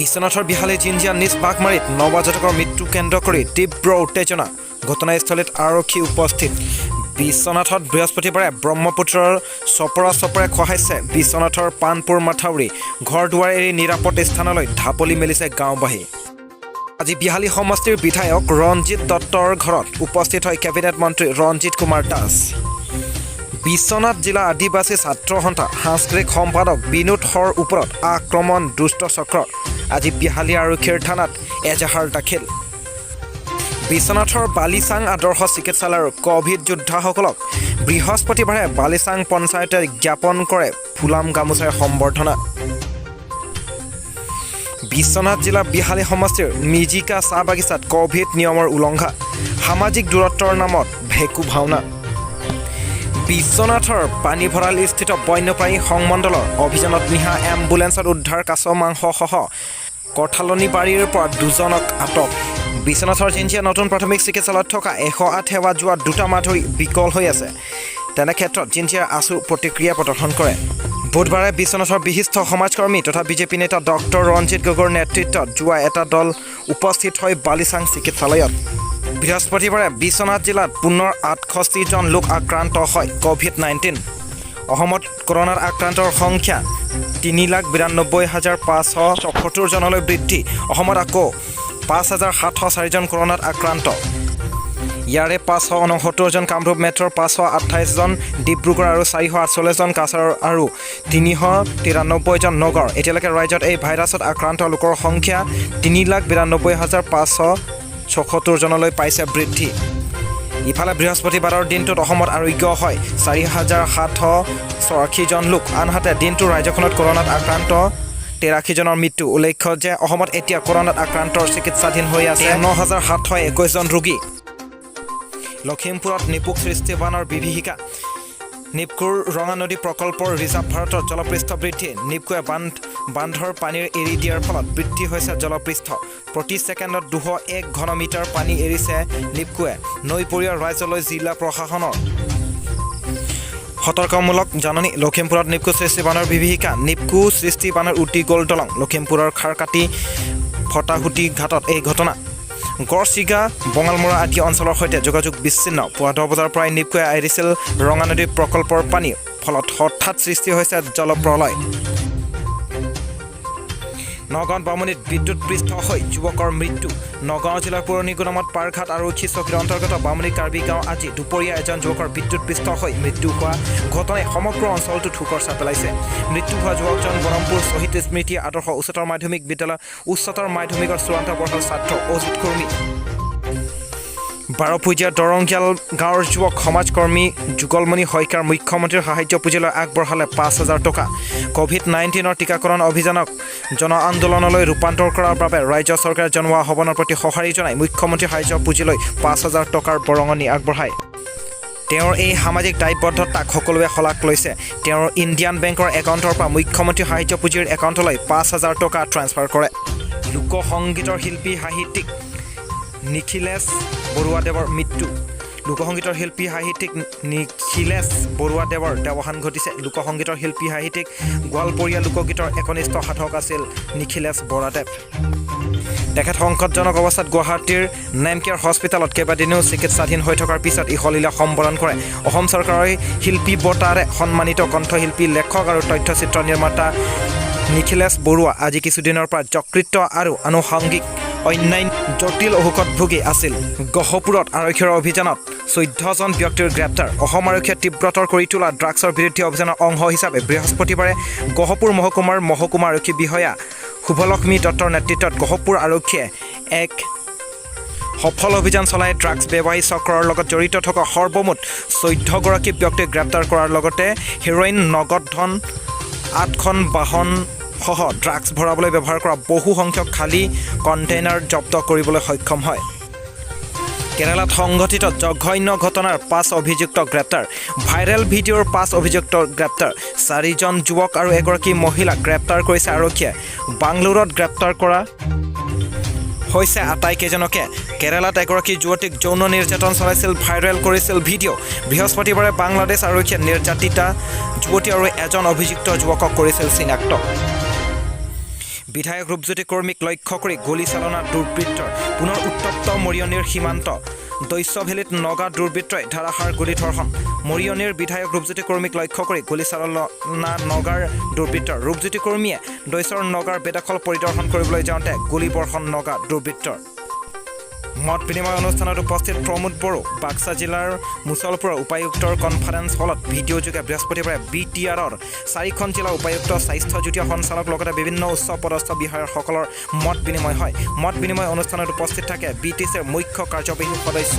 বিশ্বনাথৰ বিহালী জিনজিয়া নিজ বাঘমাৰীত নৱজাতকৰ মৃত্যু কেন্দ্ৰ কৰি তীব্ৰ উত্তেজনা। ঘটনাস্থলীত আৰক্ষী উপস্থিত। বিশ্বনাথত বৃহস্পতিবাৰে ব্ৰহ্মপুত্ৰৰ চপৰা চপৰে খহাইছে বিশ্বনাথৰ পাণপুৰ মাথাউৰি। ঘৰ দুৱাৰ এৰি নিৰাপদ স্থানলৈ ঢাপলি মেলিছে গাঁওবাসী। আজি বিহালী সমষ্টিৰ বিধায়ক ৰঞ্জিত দত্তৰ ঘৰত উপস্থিত হয় কেবিনেট মন্ত্ৰী ৰঞ্জিত কুমাৰ দাস। বিশ্বনাথ জিলা আদিবাসী ছাত্ৰ সন্থা সাংস্কৃতিক সম্পাদক বিনোদ শৰ ওপৰত আক্ৰমণ দুষ্ট চক্ৰৰ। আজি বিহালী আৰক্ষীৰ থানাত এজাহাৰ দাখিল। বিশ্বনাথৰ বালিচাং আদৰ্শ চিকিৎসালয়ৰ কভিড যোদ্ধাসকলক বৃহস্পতিবাৰে বালিচাং পঞ্চায়তে জ্ঞাপন কৰে ফুলাম গামোচাৰে সম্বৰ্ধনা। বিশ্বনাথ জিলা বিহালী সমষ্টিৰ মিজিকা চাহ বাগিচাত কভিড নিয়মৰ উলংঘা, সামাজিক দূৰত্বৰ নামত ভেকু ভাওনা। বিশ্বনাথৰ পানীভঁৰালস্থিত বন্যপ্ৰাণী সংমণ্ডলৰ অভিযানত নিশা এম্বুলেন্সত উদ্ধাৰ কাছ মাংসসহ কঠালনিবাৰীৰ পৰা দুজনক আটক। বিশ্বনাথৰ জিঞ্জিয়া নতুন প্ৰাথমিক চিকিৎসালয়ত থকা 108 সেৱা যোৱা 2টা মাহ ধৰি বিকল হৈ আছে। তেনে ক্ষেত্ৰত জিঞ্জিয়াৰ আছুৰ প্ৰতিক্ৰিয়া প্ৰদৰ্শন কৰে। বুধবাৰে বিশ্বনাথৰ বিশিষ্ট সমাজকৰ্মী তথা বিজেপি নেতা ডক্টৰ ৰঞ্জিত গগৈৰ নেতৃত্বত যোৱা এটা দল উপস্থিত হয় বালিচাং চিকিৎসালয়ত। বৃহস্পতিবাৰে বিশ্বনাথ জিলাত পুনৰ 68জন লোক আক্ৰান্ত হয় ক'ভিড-19। অসমত কৰোণাত আক্ৰান্তৰ সংখ্যা 3,92,576জনলৈ বৃদ্ধি। অসমত আকৌ 5704জন কৰোণাত আক্ৰান্ত। ইয়াৰে 569জন কামৰূপ মেট্ৰ'ৰ, 528জন ডিব্ৰুগড় আৰু 448জন কাছাৰ আৰু 393জন নগাঁৱৰ। এতিয়ালৈকে ৰাজ্যত এই ভাইৰাছত আক্ৰান্ত লোকৰ সংখ্যা 3,92,576জনলৈ পাইছে বৃদ্ধি। ইফালে বৃহস্পতিবাৰৰ দিনটোত অসমত আৰোগ্য হয় 4784জন লোক। আনহাতে দিনটো ৰাজ্যখনত কৰোণাত আক্ৰান্ত 83জনৰ মৃত্যু। উল্লেখ্য যে অসমত এতিয়া কৰোণাত আক্ৰান্তৰ চিকিৎসাধীন হৈ আছে 9721জন ৰোগী। লখিমপুৰত নিপুক সৃষ্টি বানৰ বিভীষিকা। নিপকুৰ ৰঙা নদী প্ৰকল্পৰ ৰিজাৰ্ভ ভাৰতৰ জলপৃষ্ঠ বৃদ্ধি। নিপকুৱে বান্ধৰ পানীৰ এৰি দিয়াৰ ফলত বৃদ্ধি হৈছে জলপৃষ্ঠ। প্ৰতি ছেকেণ্ডত 201 ঘনমিটাৰ পানী এৰিছে নিপকুৱে। নৈপৰীয়া ৰাইজলৈ জিলা প্ৰশাসনৰ সতৰ্কমূলক জাননী। লখিমপুৰত নিপকু সৃষ্টি বানৰ বিভীষিকা। নিপকু সৃষ্টি বানৰ উটি গ'ল দলং। লখিমপুৰৰ খাৰকাটি ফটাহুটি ঘাটত এই ঘটনা। গড়চিগা, বঙালমৰা আদি অঞ্চলৰ সৈতে যোগাযোগ বিচ্ছিন্ন। পুৱা 10 বজাৰ পৰাই নিপকুৱে এৰিছিল ৰঙা নদী প্ৰকল্পৰ পানী। ফলত হঠাৎ সৃষ্টি হৈছে জলপ্ৰলয়। নগাঁৱত বামুণীত বিদ্যুৎপৃষ্ঠ হৈ যুৱকৰ মৃত্যু। নগাঁও জিলাৰ পুৰণি গুদামত পাৰঘাট আৰক্ষী চকীৰ অন্তৰ্গত বামুণী কাৰ্বি গাঁও আজি দুপৰীয়া এজন যুৱকৰ বিদ্যুৎপৃষ্ঠ হৈ মৃত্যু হোৱা ঘটনাই সমগ্ৰ অঞ্চলটোত শোকৰ ছাঁ পেলাইছে। মৃত্যু হোৱা যুৱকজন বৰমপুৰ শ্বহীদ স্মৃতি আদৰ্শ উচ্চতৰ মাধ্যমিক বিদ্যালয় উচ্চতৰ মাধ্যমিকৰ চূড়ান্ত বৰ্ষৰ ছাত্ৰ অজিত কুৰ্মী। বাৰপূজীয়া দৰংগিয়াল গাঁৱৰ যুৱক সমাজকৰ্মী যুগলমণি শইকীয়াৰ মুখ্যমন্ত্ৰীৰ সাহায্য পুঁজিলৈ আগবঢ়ালে 5000 টকা। ক'ভিড-19ৰ টীকাকৰণ অভিযানক জন আন্দোলনলৈ ৰূপান্তৰ কৰাৰ বাবে ৰাজ্য চৰকাৰে জনোৱা আহ্বানৰ প্ৰতি সঁহাৰি জনাই মুখ্যমন্ত্ৰীৰ সাহায্য পুঁজিলৈ 5000 টকাৰ বৰঙণি আগবঢ়ায়। তেওঁৰ এই সামাজিক দায়বদ্ধতাক সকলোৱে শলাগ লৈছে। তেওঁৰ ইণ্ডিয়ান বেংকৰ একাউণ্টৰ পৰা মুখ্যমন্ত্ৰী সাহায্য পুঁজিৰ একাউণ্টলৈ 5000 টকা ট্ৰান্সফাৰ কৰে। লোকসংগীতৰ শিল্পী সাহিত্যিক নিখিলেশ বৰুৱাদেৱৰ মৃত্যু। লোকসংগীতৰ শিল্পী সাহিত্যিক নিখিলেশ বৰুৱাদেৱৰ দেহাৱসান ঘটিছে। লোকসংগীতৰ শিল্পী সাহিত্যিক, গোৱালপৰীয়া লোকগীতৰ একনিষ্ঠ সাধক আছিল নিখিলেশ বৰাদেৱ। তেখেত সংকটজনক অৱস্থাত গুৱাহাটীৰ নেমকেয়াৰ হস্পিটেলত কেইবাদিনো চিকিৎসাধীন হৈ থকাৰ পিছত ইহলীলা সম্বৰণ কৰে। অসম চৰকাৰৰ শিল্পী বঁটাৰে সন্মানিত কণ্ঠশিল্পী, লেখক আৰু তথ্যচিত্ৰ নিৰ্মাতা নিখিলেশ বৰুৱা আজি কিছুদিনৰ পৰা যকৃত আৰু আনুষংগিক অন্যান্য জটিল অসুখত ভুগি আছিল। গহপুৰত আৰক্ষীৰ অভিযানত 14জন ব্যক্তিৰ গ্ৰেপ্তাৰ। অসম আৰক্ষীয়ে তীব্ৰতৰ কৰি তোলা ড্ৰাগছৰ বিৰুদ্ধে অভিযানৰ অংশ হিচাপে বৃহস্পতিবাৰে গহপুৰ মহকুমাৰ মহকুমা আৰক্ষী বিষয়া শুভলক্ষ্মী দত্তৰ নেতৃত্বত গহপুৰ আৰক্ষীয়ে এক সফল অভিযান চলাই ড্ৰাগছ ব্যৱসায়ী চক্ৰৰ লগত জড়িত থকা সৰ্বমুঠ 14গৰাকী ব্যক্তিক গ্ৰেপ্তাৰ কৰাৰ লগতে হেৰ'ইন, নগদ ধন, আঠখন বাহনসহ ড্ৰাগছ ভৰাবলৈ ব্যৱহাৰ কৰা বহু সংখ্যক খালী কণ্টেইনাৰ জব্দ কৰিবলৈ সক্ষম হয়। কেৰালাত সংঘটিত জঘন্য ঘটনাৰ পাঁচ অভিযুক্ত গ্ৰেপ্তাৰ। ভাইৰেল ভিডিঅ'ৰ পাঁচ অভিযুক্ত গ্ৰেপ্তাৰ। চাৰিজন যুৱক আৰু এগৰাকী মহিলাক গ্ৰেপ্তাৰ কৰিছে আৰক্ষীয়ে। বাংগালোৰত গ্ৰেপ্তাৰ কৰা হৈছে আটাইকেইজনকে। কেৰালাত এগৰাকী যুৱতীক যৌন নিৰ্যাতন চলাইছিল, ভাইৰেল কৰিছিল ভিডিঅ'। বৃহস্পতিবাৰে বাংলাদেশ আৰক্ষীয়ে নিৰ্যাতিতা যুৱতী আৰু এজন অভিযুক্ত যুৱকক কৰিছিল চিনাক্ত। বিধায়ক ৰূপজ্যোতি কুৰ্মীক লক্ষ্য কৰি গুলীচালনা দুৰ্বৃত্তৰ। পুনৰ উত্তপ্ত মৰিয়নিৰ সীমান্ত। দৈচ্যভেলীত নগা দুৰ্বৃত্তই ধাৰাসাৰ গুলী ধৰ্ষণ। মৰিয়নিৰ বিধায়ক ৰূপজ্যোতি কুৰ্মীক লক্ষ্য কৰি গুলীচালনা নগাৰ দুৰ্বৃত্তৰ। ৰূপজ্যোতি কুৰ্মীয়ে দৈচৰ নগাৰ বেদখল পৰিদৰ্শন কৰিবলৈ যাওঁতে গুলীবৰ্ষণ নগা দুৰ্বৃত্তৰ। মত বিনিময় অনুষ্ঠানত উপস্থিত প্ৰমোদ বড়ো। বাক্সা জিলাৰ মুছলপুৰৰ উপায়ুক্তৰ কনফাৰেন্স হলত ভিডিঅ'যোগে বৃহস্পতিবাৰে বিটিআৰৰ চাৰিখন জিলাৰ উপায়ুক্ত, স্বাস্থ্য যুটীয়া সঞ্চালক, লগতে বিভিন্ন উচ্চ পদস্থ বিষয়াসকলৰ মত বিনিময় হয়। মত বিনিময় অনুষ্ঠানত উপস্থিত থাকে বিটিচিৰ মুখ্য কাৰ্যবাহী সদস্য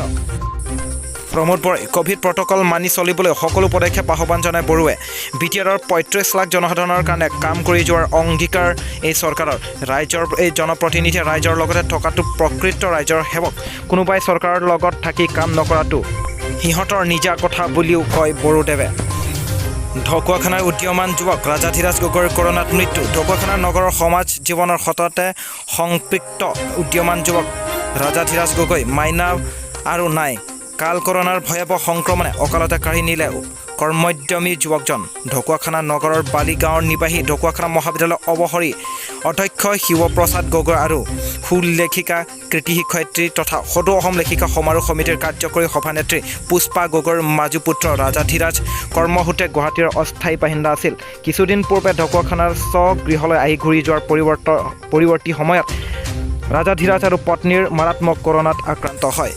প্ৰমোদ বড়োই। ক'ভিড প্ৰট'কল মানি চলিবলৈ সকলো পদক্ষেপ আহ্বান জনায় বড়োৱে। বিটিআৰৰ 35 লাখ জনসাধাৰণৰ কাৰণে কাম কৰি যোৱাৰ অংগীকাৰ এই চৰকাৰৰ। ৰাইজৰ এই জনপ্ৰতিনিধিয়ে ৰাইজৰ লগতে থকাটো প্ৰকৃত ৰাইজৰ সেৱক। কোনোবাই চৰকাৰৰ লগত থাকি কাম নকৰাটো সিহঁতৰ নিজা কথা বুলিও কয় বড়োদেৱে। ঢকুৱাখানাৰ উদীয়মান যুৱক ৰাজাধীৰাজ গগৈৰ কৰোণাত মৃত্যু। ঢকুৱাখানা নগৰৰ সমাজ জীৱনৰ সততে সংপৃক্ত উদীয়মান যুৱক ৰাজাধীৰাজ গগৈ মাইনা আৰু নাই। কাল কৰোণাৰ ভয়াৱহ সংক্ৰমণে অকালতে কাঢ়ি নিলে কৰ্মোদ্যমী যুৱকজন। ঢকুৱাখানা নগৰৰ বালিগাঁৱৰ নিবাসী ঢকুৱাখানা মহাবিদ্যালয়ৰ অৱসৰী অধ্যক্ষ শিৱপ্ৰসাদ গগৈ আৰু সুলেখিকা, কৃতি শিক্ষয়িত্ৰী তথা সদৌ অসম লেখিকা সমাৰোহ সমিতিৰ কাৰ্যকৰী সভানেত্ৰী পুষ্পা গগৈৰ মাজু পুত্ৰ ৰাজাধীৰাজ কৰ্মসূত্ৰে গুৱাহাটীৰ অস্থায়ী বাসিন্দা আছিল। কিছুদিন পূৰ্বে ঢকুৱাখানাৰ স্বগৃহলৈ আহি ঘূৰি যোৱাৰ পৰিৱৰ্তী সময়ত ৰাজাধীৰাজ আৰু পত্নীৰ মাৰাত্মক কৰোণাত আক্ৰান্ত হয়।